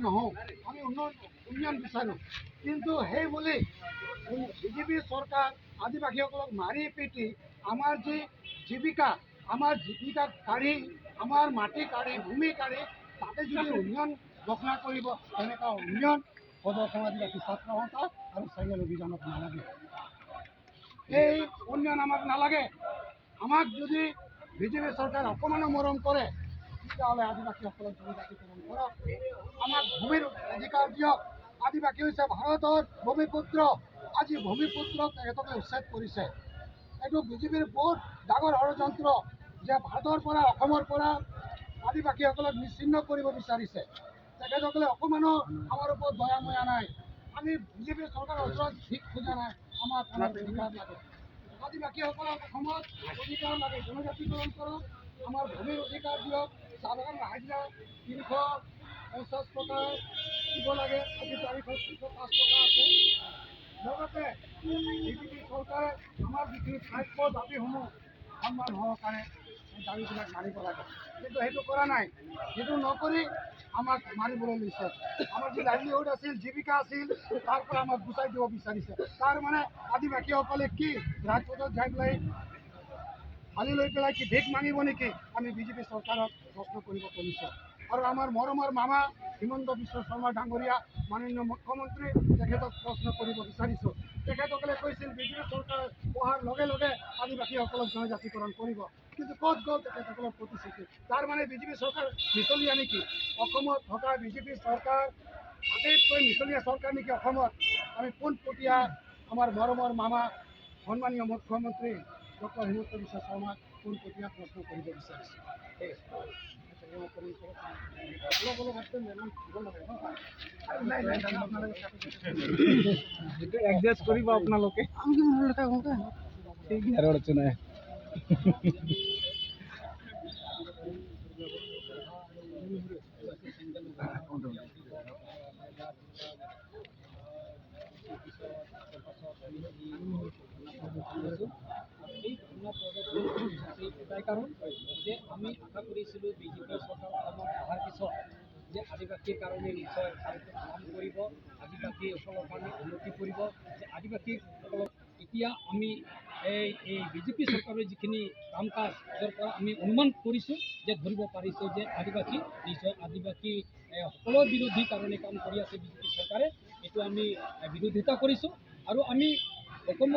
নহওঁ। আমি উন্নয়ন বিচাৰোঁ। কিন্তু সেই বুলি বিজেপি চৰকাৰ আদিবাসীসকলক মাৰি পিটি, আমাৰ যি জীৱিকা, আমাৰ জীৱিকা কাঢ়ি, আমাৰ মাটি কাঢ়ি, ভূমি কাঢ়ি তাতে যদি উন্নয়ন ঘোষণা কৰিব, তেনেকুৱা উন্নয়ন সদৌ অসম আদিবাসী ছাত্ৰ সন্থা আৰু চেঙেল অভিযানক নালাগে। এই উন্নয়ন আমাক নালাগে। আমাক যদি বিজেপি চৰকাৰ অকণমানো মৰম কৰে, তেতিয়াহ'লে আদিবাসীসকলক জনজাতিকৰণ কৰক, আমাক ভূমিৰ অধিকাৰ দিয়ক। আদিবাসী হৈছে ভাৰতৰ ভূমিপুত্ৰ। আজি ভূমিপুত্ৰক তেখেতকে উচ্ছেদ কৰিছে। এইটো বিজেপিৰ বহুত ডাঙৰ ষড়যন্ত্ৰ যে ভাৰতৰ পৰা, অসমৰ পৰা আদিবাসীসকলক নিশ্চিন্ন কৰিব বিচাৰিছে। তেখেতসকলে অকণমানো আমাৰ ওপৰত দয়া ময়া নাই। আমি বিজেপি চৰকাৰৰ ওচৰত ভিক খোজা নাই। আমাক আমাৰ অধিকাৰ লাগে। আদিবাসীসকলক অসমত অধিকাৰ লাগে। জনজাতিকৰণ কৰক, আমাৰ ভূমিৰ অধিকাৰ দিয়ক। চাহ বাগান হাজিৰা 350 টকা দিব লাগে, আজি তাৰিখত 305 টকা আছে। লগতে বিজেপি চৰকাৰে আমাৰ যিখিনি প্ৰাপ্য দাবীসমূহ সন্মান সহকাৰে সেই দাবীবিলাক মানিব লাগে। কিন্তু সেইটো কৰা নাই। সেইটো নকৰি আমাক মাৰিবলৈ লৈছে। আমাৰ যি লাইভলিহুড আছিল, জীৱিকা আছিল, তাৰ পৰা আমাক গুচাই দিব বিচাৰিছে। তাৰ মানে আদিবাসীসকলে কি ৰাজপথত যাই পেলাই থালি লৈ পেলাই কি ভিক মাগিব নেকি? আমি বিজেপি চৰকাৰক প্ৰশ্ন কৰিব খুজিছোঁ। আৰু আমাৰ মৰমৰ মামা হিমন্ত বিশ্ব শৰ্মা ডাঙৰীয়া, মাননীয় মুখ্যমন্ত্ৰী, তেখেতক প্ৰশ্ন কৰিব বিচাৰিছোঁ। তেখেতসকলে কৈছিল বিজেপি চৰকাৰ অহাৰ লগে লগে আদিবাসীসকলক জনজাতিকৰণ কৰিব। কিন্তু ক'ত গ'ল তেখেতসকলৰ প্ৰতিশ্ৰুতি? তাৰ মানে বিজেপি চৰকাৰ মিছলীয়া নেকি? অসমত থকা বিজেপি চৰকাৰ আটাইতকৈ মিছলীয়া চৰকাৰ নেকি অসমত? আমি পোনপটীয়া আমাৰ মৰমৰ মামা সন্মানীয় মুখ্যমন্ত্ৰী ডক্টৰ হিমন্ত বিশ্ব শৰ্মাক পোনপটীয়া প্ৰশ্ন কৰিব বিচাৰিছোঁ। ঠিক আছে। অলপ অলপ আছে, নাই নাই। সেইটো এডজাষ্ট কৰিব আপোনালোকে। ঠিক আৰু অড়চন নাই। এই ধৰ্ণা প্ৰদৰ্শন এটাই কাৰণ যে আমি আশা কৰিছিলোঁ বিজেপি চৰকাৰ অসমত অহাৰ পিছত যে আদিবাসীৰ কাৰণে নিশ্চয় ভালকৈ কাম কৰিব, আদিবাসীসকলৰ কাৰণে উন্নতি কৰিব, যে আদিবাসীসকলক এতিয়া আমি এই বিজেপি চৰকাৰৰ যিখিনি কাম কাজ, য'ৰ পৰা আমি অনুমান কৰিছোঁ যে ধৰিব পাৰিছোঁ যে আদিবাসী নিশ্চয় আদিবাসী সকলৰ বিৰোধী কাৰণে কাম কৰি আছে বিজেপি চৰকাৰে। এইটো আমি বিৰোধিতা কৰিছোঁ আৰু আমি অসমৰ